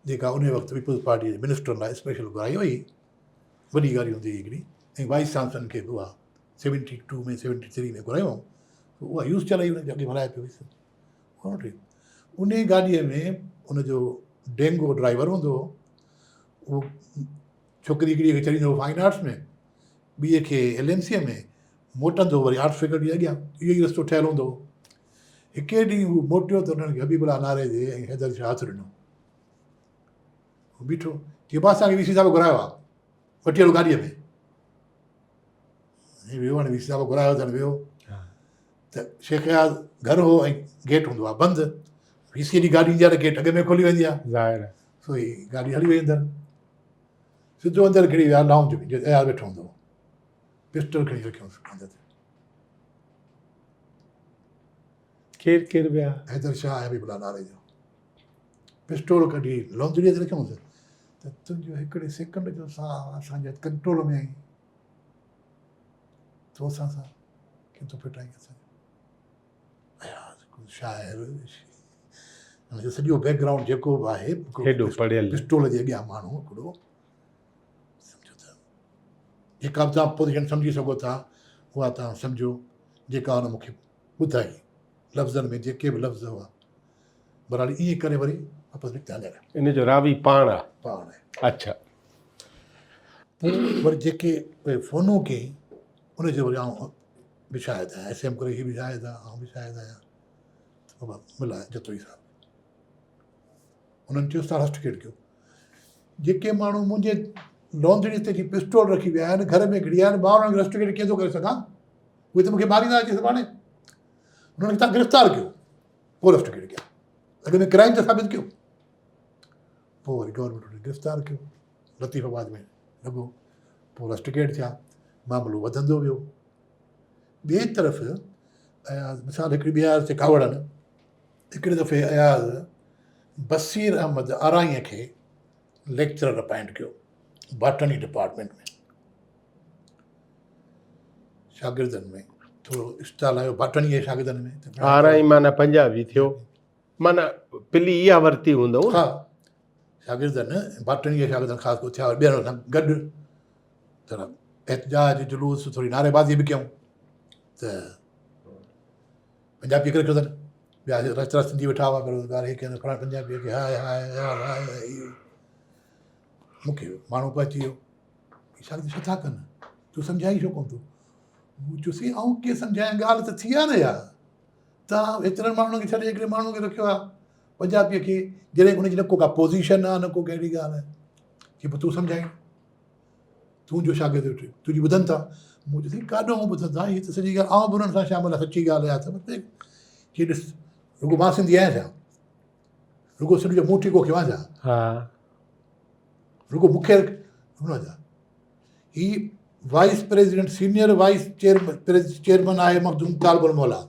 جيڪا ان وقت پيپلز پارٽي جي منسٽرن لاء اسپيشل گهرائي وئي. وڏي گاڏي هوندي هئي هڪڙي ۽ وائيس چانسلرن کي به اها 72 ۾ 73 ۾ گهرايو هئائون. اها يوز چلائي هن اڳي هلائي پيو. انهيء گاڏيء ۾ ان جو ڊينگو ڊرائيور هوندو هو. اهو ڇوڪري هڪڙيء کي چڙهيندو هو فائن آرٽس ۾، ٻيء کي ايل ايم سيء ۾، موٽندو وري آرٽس فيڪلٽيء جي اڳيان. اهو ئي رستو ٺهيل هوندو هو. هڪڙي ڏينهن هو موٽيو ته انهن کي حبيب الله ناريجي ۽ حيدر شاهه هٿ ڏنو. هو بيٺو. چيو، ابا اسان کي وي سي صاحب گهرايو آهي. وٺي هلو گاڏيء ۾. ۽ ويو هاڻي وي سي صاحب گهرايو اٿن ويو ته شيخ اياز گهر هو ۽ گيٽ هوندو آهي بند وي سي جي گاڏي ايندي آهي ته گيٽ اڳ ۾ کولي ويندي آهي ظاهر آهي سو هي گاڏي هلي وئي اندر سڌو اندر گهڙي ويا لائونج ۾ جتي اياز ويٺو هوندو هو پسٽل کڻي رکيو ڪنڌ تي ڪير ڪير ويا حيدر شاهه ۽ حبيب الله ناريجو پسٽول ڪڍي لونجڙي تي رکيو ته تنهنجو هڪڙي سيڪنڊ جو ساهه اسان جي ڪنٽرول ۾ آهي تو اسان سان ڪيئن ٿو ڦٽائين اسان اياز شاعر هن جو سڄو بيڪ گرائونڊ جيڪو به آهي هيڏو پڙهيل پسٽول جي اڳيان ماڻهو هڪڙو سمجھو ته جيڪا به توهان پوزيشن سمجھي سگھو ٿا اها توهان سمجھو جيڪا هن مونکي ٻڌائي لفظن ۾ جيڪي به لفظ هئا بهرحال ائين ڪري وري واپس نڪتا هليا ويا. ان جو راوي پاڻ آ. پاڻ آهي. اڇا. پوء وري جيڪي اهي فونون ڪيائين ان جو وري آئون به شاهد آهيان ايس ايم قريشي به شاهد آهي آئون به شاهد آهيان ته بابا ملا جتوئي صاحب انهن چيو تان رسٽ ڪيو جيڪي ماڻهو منهنجي لونڌڙي تي جي پسٽول رکي ويا آهن گهر ۾ گهڙي آيا آهن مان انهن کي رسٽ ڪيئن ٿو ڪري سگهان اهي ته مونکي ماريندا اچي سڀاڻي انهن کي تان گرفتار ڪيو پوء رسٽ ڪيو اڳ ۾ ڪرائم ته ثابت ڪيو پوء وري گورنمينٽ انهن کي گرفتار ڪيو لطيف آباد ۾ لڳو پوء رسٽڪيٽ ٿيا معاملو وڌندو ويو ٻئي طرف اياز مثال هڪڙي ٻي اياز تي ڪاوڙن هڪڙي دفعي اياز بصير احمد آرائيء کي ليڪچرر اپائنٽ ڪيو باٽني ڊپارٽمينٽ ۾ شاگردن ۾ ٿورو اسٽال آيو باٽني جي شاگردن ۾ آرائي معنيٰ پنجابي ٿيو معنيٰ پلي اها ورتي هوندو ها شاگردن باٽني جي شاگردن خاص ڪو ٿيا ٻين سان گڏ ٿورا احتجاج جلوس ٿوري نعري بازي به ڪيون ته پنجابي ڪري رکيو اٿن ٻيا رسترا سنڌي ويٺا هئا بيروزگار هي ڪين فلاڻا پنجابي کي هاء هاء هاء هاء مونکي ماڻهو پهچي ويو شاگرد ڇا ٿا ڪن تون سمجهائين ڇو ڪونه ٿو مون چيو سائين آئون ڪيئن سمجهايان ڳالهه ته ٿي آهي نه يار توهان ايترن ماڻهن کي ڇڏي هڪڙي ماڻهو کي رکيو آهي پنجابيء کي جڏهن ان جي نه ڪو ڪا پوزيشن آهي نه ڪو ڪهڙي ڳالهه آهي چي پوء تون سمجهائين تون جو شاگرد ويٺو تنهنجي ٻڌن ٿا مون چيو سائين ڪاڏو ٻڌن ٿا هي ته سڄي ڳالهه آئون به انهن سان شامل آهيان سچي ڳالهه آهي ته چي ڏس رڳو مان سنڌي آهيان ڇا رڳو سنڌ جو منهن ٺيڪو ڪيو آهيان ڇا ها رڳو مون کي ڇا هي vice president senior vice chairman آهي مخدوم طالب الموليٰ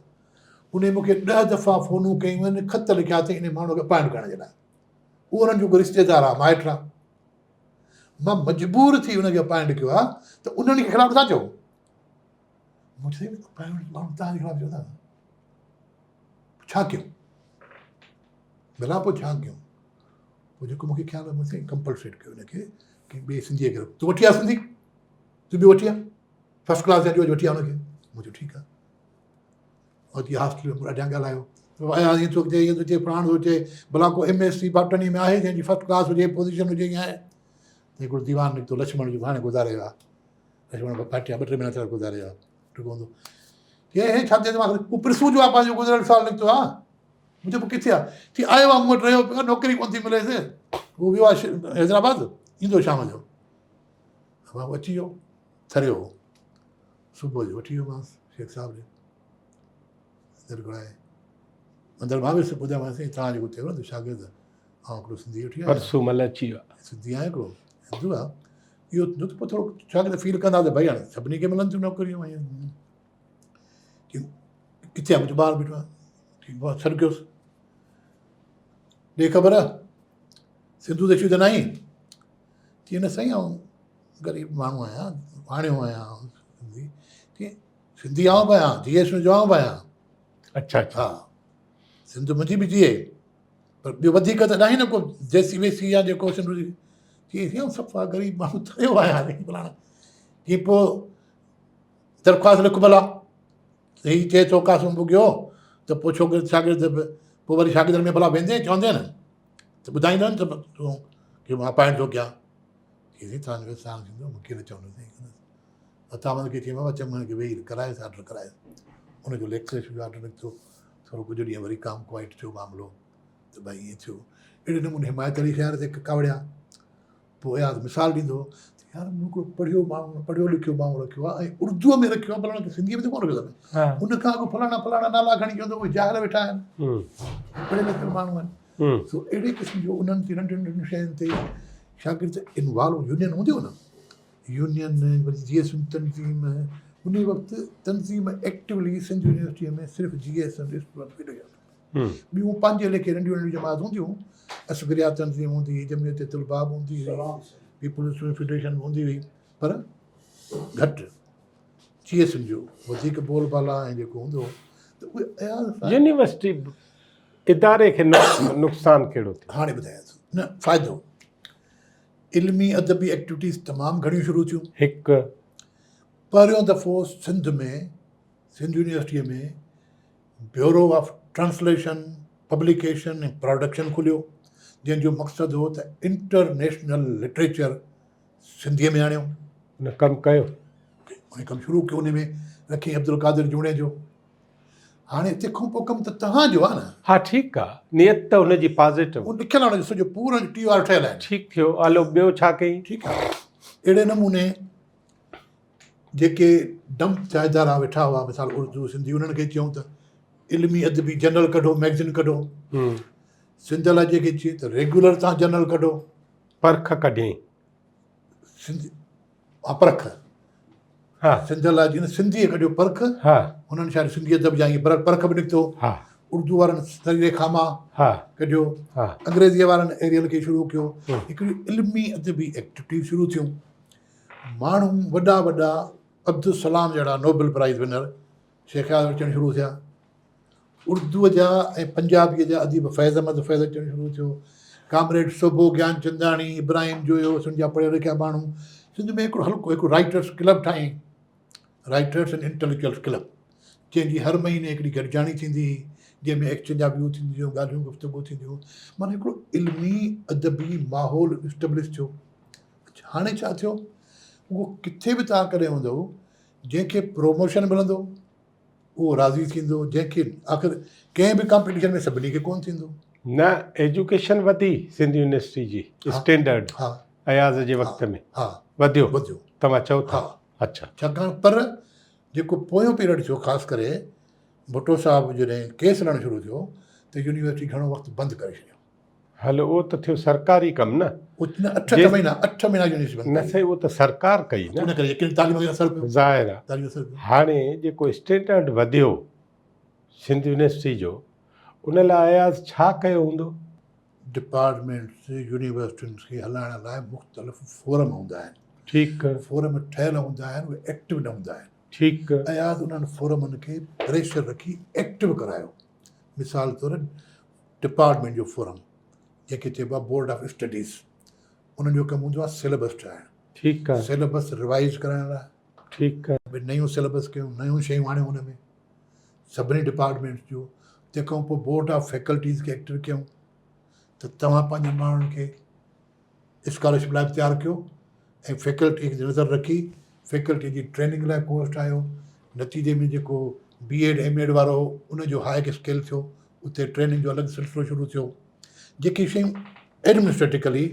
ان مون کي ڏهه دفعا فونون ڪيون آهن خط لکيا اٿئي ان ماڻهو کي اپائنٽ ڪرڻ جي لاء اهو انهن جو رشتيدار آهي مائٽ آهي مان مجبور ٿي ان کي اپائنٽ ڪيو آهي ته انهن کي خلاف نٿا چئو مون چيو اپائنٽ ماڻهو توهان جي خلاف چئو ٿا ڇا ڪيون ڀلا پوء ڇا ڪيون پوء جيڪو مونکي خيال آيو مون سائين ڪمپلسيٽ ڪيو ان کي ڪنهن ٻئي سنڌيء کي تون وٺي آ سنڌي تون به وٺي آ فرسٽ ڪلاس جا وٺي آ ان کي مون چيو ٺيڪ آ اچي هاسٽل ۾ مون ڏاڍيان ڳالهايو آيا ائين ٿو چئي ائين ٿو چئي پراڻ ٿو چئي ڀلا ڪو ايم ايس سي باٽني ۾ آهي جنهن جي فرسٽ ڪلاس هجي پوزيشن هجي ائين آهي هڪڙو ديوان نڪتو لڇمڻ جو هاڻي گذاري ويو آهي لڇمڻ ڀاٽيا ٻه ٽي مهينا ٿيا گذاري ويو آهي ٽڪو هوندو چئي هي ڇا ٿئي هو پرسو جو آهي پنهنجو گذريل سال نڪتو آهي مون چيو پوء ڪٿي آ؟ چي آيو آ مون وٽ رهيو پيو آ نوڪري ڪونه ٿي مليس هو ويو آ حيدرآباد ايندو شام جو بابو اچي ويو ٿريو هو صبح جو وٺي ويومانس شيخ صاحب ڏي اندر گهرائي اندر مان ويس ٻڌايومانس سائين توهان جيڪو چيو نه ته شاگرد آئون هڪڙو سنڌي وٺي آيو پرسو مل اچي ويو سنڌي آهيان هڪڙو هندو آ اهو ٿيندو ته پوء ٿورو شاگرد فيل ڪندا ته ڀئي هاڻي سڀني کي ملن ٿيون نوڪريون ڪٿي آ منهنجو ٻار بيٺو آ ٺيڪ بابا سڏ ڪيوس ڏي خبر سنڌو ديشي ته ناهي چي نه سائين آئون غريب ماڻهو آهيان واڻيو آهيان سنڌي چي سنڌي آئون به آهيان جي ايس جو آئون به آهيان اچھا اچھا ها سنڌ منهنجي به جي پر ٻيو وڌيڪ ته ناهي نه ڪو ديسي ويسي يا جيڪو سنڌو جي چي سائين آئون صفا غريب ماڻهو ٿيو آهيان فلاڻا چي پوء درخواست لک ڀلا هي چئي ٿو قاسم ٻگهيو ته پوء ڇوڪري شاگرد به پوء وري شاگردن ۾ ڀلا ويندين چوندين نه ته ٻڌائيندو نه ته تون ڪي مان اپائنٽ ٿو ڪيان چي سائين توهان جو احسان ٿيندو مون کي نه چوندو سائين عطا کي چيم بابا چڱو کي ويهي ڪرايس آرڊر ڪرايس ان جو ليڪچر جو آرڊر نڪتو ٿورو ڪجهه ڏينهن وري ڪام ڪوائٽ ٿيو معاملو ته ڀائي ائين ٿيو اهڙي نموني حمايت علي شهر تي ڪاوڙيا پوء اياز مثال ڏيندو هو. يار مون هڪڙو پڙهيو ماڻهو پڙهيو لکيو ماڻهو رکيو آهي ۽ اردوء ۾ رکيو آهي ڀلا ان کي سنڌيء ۾ ته ڪونه رکيو اٿم. ان کان اڳ فلاڻا فلاڻا نالا کڻي چوندو اهي جاهل ويٺا آهن. پڙهيل لکيل ماڻهو آهن. سو اهڙي قسم جو انهن تي ننڍين ننڍين شين تي شاگرد انوالو يونين هوندي هو نه يونين وري جي ايس ايم تنظيم ان وقت تنظيم ايڪٽولي سنڌ يونيورسٽيء ۾ صرف جي ايس ايم اسٽوڊنٽ فيڊريشن ٻيون پنهنجي ليکي ننڍيون ننڍيون جماعت هونديون هيون، اصغريه تنظيم هوندي هئي، جمعيت طلباء به هوندي هئي، پيپلز اسٽوڊنٽ فيڊريشن به هوندي هئي، پر گهٽ جي ايس ايم جو وڌيڪ بول بالا ۽ جيڪو هوندو هو ته اهي اياز صاحب. يونيورسٽي اداري کي نقصان ڪهڙو ٿيو؟ هاڻي ٻڌايان ٿو. نه فائدو، علمي ادبي ايڪٽيوٽيز تمام گهڻيون شروع ٿيون. هڪ. پهريون دفعو سنڌ ۾ سنڌ يونيورسٽيء ۾ bureau of translation, publication ۽ production کليو، جنهن جو مقصد هو ته انٽرنيشنل لٽريچر سنڌيء ۾ آڻيو. ان ڪم ڪيو. ان ڪم شروع ڪيو، ان ۾ رکيائين عبدالقادر جوڻيجو. هاڻي تنهن کان پوء ڪم ته توهان جو آهي نه. ها ٺيڪ آ، نيت ته هن جي پازيٽو. اهو لکيل آهي ان جو سڄو پورو ٽي آر ٺهيل آهن. ٺيڪ ٿيو، هلو ٻيو ڇا ڪيائين؟ ٺيڪ آ، اهڙي نموني جيڪي ڊمپ ٿيا ادارا ويٺا هئا مثال اردو سنڌي انهن کي چيائون ته علمي ادبي جنرل ڪڍو مئگزين ڪڍو سنڌ لاء جيڪي چي ته ريگيولر تان جنرل ڪڍو پرک ڪڍيائين سنڌ ها پرک ها سنڌ لاء جن سنڌي ڪڍيو پرک ها انهن شايد سنڌي ادب جا ائين پرک به نڪتو ها اردو وارن سري خاما ها ڪڍيو ها انگريزي وارن ايريل کي شروع ڪيو هڪڙي علمي ادبي ايڪٽيوٽي شروع ٿيون ماڻهو وڏا وڏا عبدالسلام جهڙا Nobel prize winner Shaikh Ayaz اچڻ شروع ٿيا. اردوء جا ۽ پنجابيء جا اديب فيض احمد فيض اچڻ شروع ٿيو. ڪامريڊ سوڀو گيانچنداڻي، ابراهيم جويو سنڌ جا پڙهيل لکيا ماڻهو سنڌ ۾ هڪڙو هلڪو هڪ رائيٽرس ڪلب ٺاهيائين، رائيٽرس اينڊ انٽليڪچوئلس ڪلب، جنهن جي هر مهيني هڪڙي گڏجاڻي ٿيندي هئي، جنهن ۾ ايڪسچينج آف ويو ٿينديون هيون، ڳالهيون گفتگو ٿينديون هيون، معنيٰ هڪڙو علمي ادبي ماحول اسٽيبلش ٿيو. هاڻي ڇا ٿيو اهو ڪٿي به توهان ڪڏهن هوندؤ جنهن کي پروموشن ملندو اهو راضي ٿيندو جنهن کي آخر ڪنهن به ڪامپيٽيشن ۾ سڀني کي ڪونه ٿيندو. نه ايجوڪيشن وڌي سنڌ يونيورسٽي جي اسٽينڊرڊ ها اياز جي وقت ۾ ها وڌيو وڌيو توهان چئو ٿا ها اڇا. ڇاڪاڻ پر جيڪو پويون پيريڊ ٿيو خاص ڪري ڀٽو صاحب جڏهن ڪيس هلڻ شروع ٿيو ته يونيورسٽي گهڻو وقت بند ڪري ڇڏيو. هل اهو ته ٿيو سرڪاري ڪم نه. نه اٺ اٺ مهينا اٺ مهينا يونيورسٽي بند نه سائين اهو ته سرڪار ڪئي نه. ان ڪري يقين تعليم کي اثر پيو. ظاهر آ. تعليم اثر پيو. هاڻي جيڪو اسٽينڊرڊ وڌيو سنڌ يونيورسٽي جو ان لاء اياز ڇا ڪيو هوندو؟ ڊپارٽمينٽس يونيورسٽين کي هلائڻ لاء مختلف فورم هوندا آهن. ٺيڪ. فورم ٺهيل هوندا آهن اهي ايڪٽو نه هوندا آهن. ٺيڪ. اياز انهن فورمن کي پريشر رکي ايڪٽو ڪرايو. مثال طور ڊپارٽمينٽ جو فورم جنهن کي چئبو آهي بورڊ آف اسٽڊيز انهن جو ڪم هوندو آهي سليبس ٺاهڻ. ٺيڪ آهي. سليبس ريوائز ڪرائڻ لاء. ٺيڪ آهي. ڀئي نيون سليبس ڪيون نيون شيون آڻيون ان ۾ سڀني ڊپارٽمينٽس جو تنهن کان پوء بورڊ آف فيڪلٽيز کي ايڪٽو ڪيون ته توهان پنهنجن ماڻهن کي اسڪالرشپ لاء به تيار ڪيو ۽ فيڪلٽي کي نظر رکي فيڪلٽي جي ٽريننگ لاء ڪورس ٺاهيو نتيجي ۾ جيڪو بي ايڊ ايم ايڊ وارو هو ان جو هاء اسڪيل ٿيو اتي ٽريننگ جو الڳ سلسلو شروع ٿيو جيڪي شيون ايڊمنسٽريٽڪلي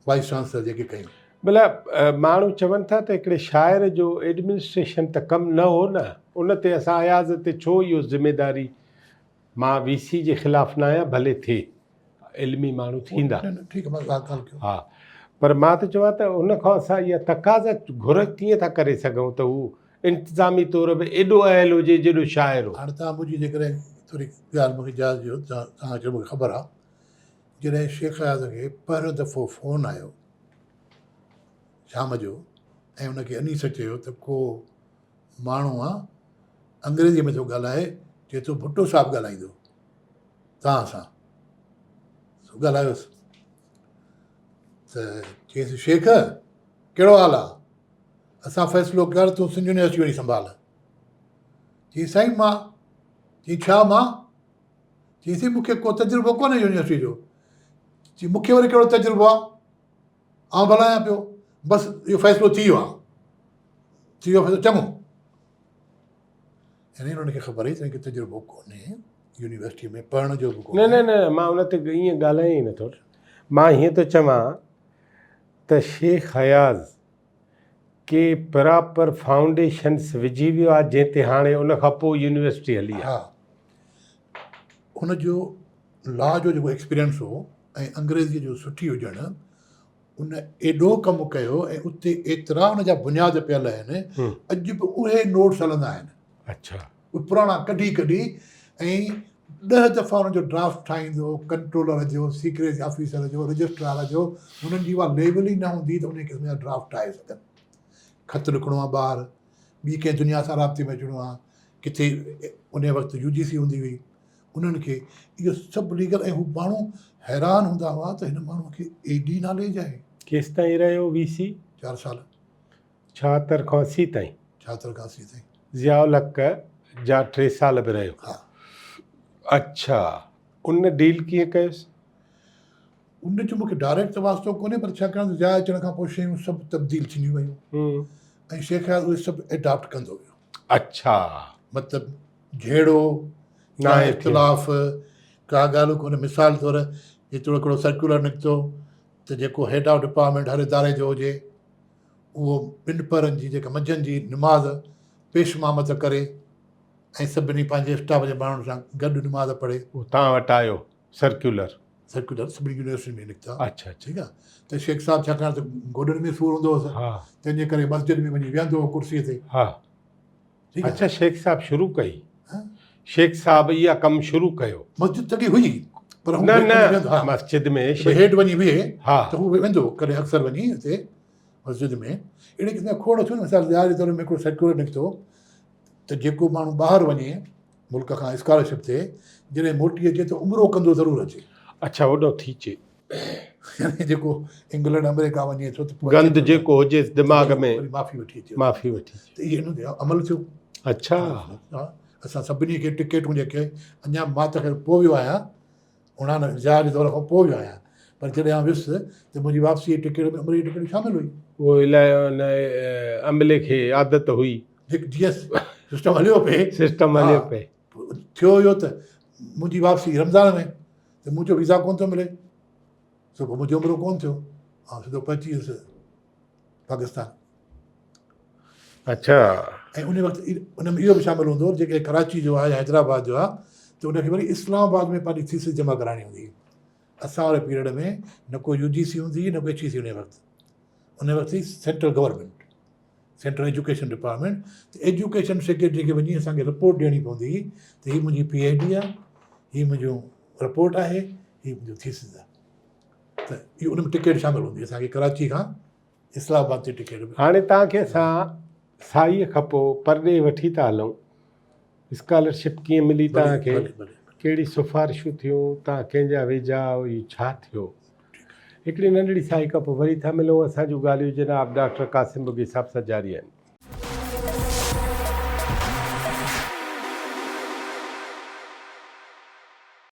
وائيس چانسلر جيڪي ڪيون. ڀلا ماڻهو چون ٿا ته هڪڙي شاعر جو ايڊمنسٽريشن ته ڪم نه هو نه ان تي اسان اياز تي ڇو اهو ذميداري مان وي سي جي خلاف نه آهيان ڀلي ٿئي علمي ماڻهو ٿيندا ها پر مان ٿو چوان ته ان کان اسان اها تقاضا گهر ڪيئن ٿا ڪري سگهون ته هو انتظامي طور به ايڏو اهل هجي جيڏو شاعر هو. هاڻي توهان منهنجي جيڪڏهن ٿوري ڳالهه مون کي اجازت ڏيو ته توهان کي مون کي خبر آهي جڏهن شيخ اياز کي پهريون دفعو فون آيو شام جو ۽ ان کي انيس چيو ته ڪو ماڻهو آ انگريزي ۾ ٿو ڳالهائي چئي ٿو ڀٽو صاحب ڳالهائيندو توهان سان سو ڳالهايوس ته چيس شيخ ڪهڙو حال آ اسان فيصلو ڪيو آهي تون سنڌ يونيورسٽي وڃي سنڀال. چيائين سائين مان؟ چيائين ڇا مان؟ چيائين سائين مون کي ڪو تجربو ڪونهي يونيورسٽي جو. چيائين مون کي وري ڪهڙو تجربو آهي؟ آئون ڀلا آهيان پيو. بس اهو فيصلو ٿي ويو آهي. ٿي ويو فيصلو چڱو. يعني انهن کي خبر هئي ته هن کي تجربو ڪونهي يونيورسٽي ۾ پڙهڻ جو به ڪونهي. نه نه نه مان ان تي ائين ڳالهايان ئي نٿو. مان هيئن ٿو چوان ته شيخ اياز. ڪي پراپر فائونڊيشنس وجهي ويو آهي جنهن تي هاڻي ان کان پوء يونيورسٽي هلي آهي. ها هن جو لا جو جيڪو ايڪسپيرينس هو ۽ انگريزيء جو سٺي هجڻ ان ايڏو ڪم ڪيو ۽ اتي ايترا ان جا بنياد پيل آهن اڄ به اهي نوٽس هلندا آهن. اڇا. اهي پراڻا ڪڍي ڪڍي ۽ ڏهه دفعا ان جو ڊرافٽ ٺاهيندو ڪنٽرولر جو، سيڪريٽ آفيسر جو، رجسٽرار جو، انهن جي اها ليول ئي نه هوندي ته انهي قسم جا ڊرافٽ ٺاهي سگهن. خط لکڻو آهي ٻاهر، ٻي ڪنهن دنيا سان رابطي ۾ اچڻو آهي، ڪٿي انهي وقت يو جي سي هوندي هئي، انهن کي اهو سڀ ليگل ۽ هو ماڻهو حيران هوندا هئا ته هن ماڻهو کي ايڏي ناليج آهي. ڪيستائين رهيو وي سي؟ 4 سال. 76 کان 80 تائين. 76 کان 80 تائين. ضياء الحق جا 3 سال به رهيو. ها. اڇا ان ڊيل ڪيئن ڪيس؟ ان جو مون کي ڊائريڪٽ ته واسطو ڪونهي پر ڇاڪاڻ ته ضياء اچڻ کان پوء شيون سڀ تبديل ٿينديون ويون ۽ شيخ اياز اهي سڀ اڊاپٽ ڪندو ويو. اڇا. مطلب جهيڙو يا اختلاف ڪا ڳالهه ڪونهي مثال طور هتڙو هڪڙو سرڪيولر نڪتو ته جيڪو هيڊ آف ڊپارٽمينٽ هر اداري جو هجي اهو ٻن پهرن جي جيڪا منجهند جي نماز پيش امامت ڪري ۽ سڀني پنهنجي اسٽاف جي ماڻهن سان گڏ نماز پڙهي. اهو توهان وٽ آيو سرڪيولر؟ سرڪيولر سڀني يونيورسٽين ۾ نڪتا. اڇا اڇا. ٺيڪ آ ته شيخ صاحب ڇاڪاڻ ته گوڏن ۾ سور هوندو هوس تنهن جي ڪري مسجد ۾ وڃي ويهندو هو ڪرسي تي. ها. اڇا شيخ صاحب شروع ڪئي. شيخ صاحب اها ڪم شروع ڪيو. مسجد ته اڳي هئي پر هو نه نه مسجد ۾ هيٺ وڃي ويهي ته هو ويندو ڪڏهن اڪثر وڃي اتي مسجد ۾ اهڙي قسم جا کوڙ ٿيو نه مثال ضياء جي دور ۾ هڪڙو سرڪيولر نڪتو ته جيڪو ماڻهو ٻاهر وڃي ملڪ کان اسڪالرشپ تي جڏهن موٽي اچي ته عمرو ڪندو ضرور اچي. اڇا هوڏو ٿي چي. يعني جيڪو انگلنڊ آمريڪا وڃي ٿو ته گند جيڪو هجيس دماغ ۾ وري معافي وٺي اچي معافي وٺي اچي ته اهي ان تي عمل ٿيو. اڇا. اسان سڀني کي ٽڪيٽون جيڪي اڃا مان ته خير پوء ويو آهيان اڻانوي ضياء جي دور کان پوء ويو آهيان پر جڏهن آئون ويس ته منهنجي واپسي جي ٽڪيٽ ۾ عمري جي ٽڪيٽ شامل هئي. اهو الائي ان عملي کي عادت هئي. جيئن سسٽم هليو پئي. سسٽم هليو پئي. ٿيو اهو ته منهنجي واپسي رمضان ۾ ته منهنجو ويزا ڪونه ٿو ملي سو پوء منهنجو عمرو ڪونه ٿيو آئون سڌو پهچي ويس پاڪستان. اڇا. ۽ ان وقت ان ۾ اهو به شامل هوندو هو جيڪي ڪراچي جو آهي يا حيدرآباد جو آهي ته ان کي وري اسلام آباد ۾ پنهنجي ٿيسز جمع ڪرائڻي هوندي هئي. اسان واري پيريڊ ۾ نه ڪو يو جي سي هوندي هئي نه ڪو ايڇ اي سي ان وقت. ان وقت هئي central government, central education department ته ايجوڪيشن سيڪريٽري کي وڃي اسان کي رپورٽ ڏيڻي پوندي هئي ته هي منهنجي پي ايڇ ڊي آهي، هي منهنجو رپورٽ آهي، هي منهنجو ٿيسز آهي. ته اهو ان ۾ ٽڪيٽ شامل هوندي هئي اسان کي ڪراچي کان اسلام آباد تي ٽڪيٽ به. هاڻي توهان کي اسان سائيء کان پوء پرڏيهه وٺي ٿا هلون. اسڪالرشپ ڪيئن ملي توهان کي؟ ڪهڙي سفارشون ٿيون؟ توهان ڪنهن جا ويجها آهيو؟ هي ڇا ٿيو؟ هڪڙي ننڍڙي سائي کان پوء وري ٿا ملون. اسان جون ڳالهيون جناب ڊاڪٽر قاسم ٻگهي صاحب سان جاري آهن.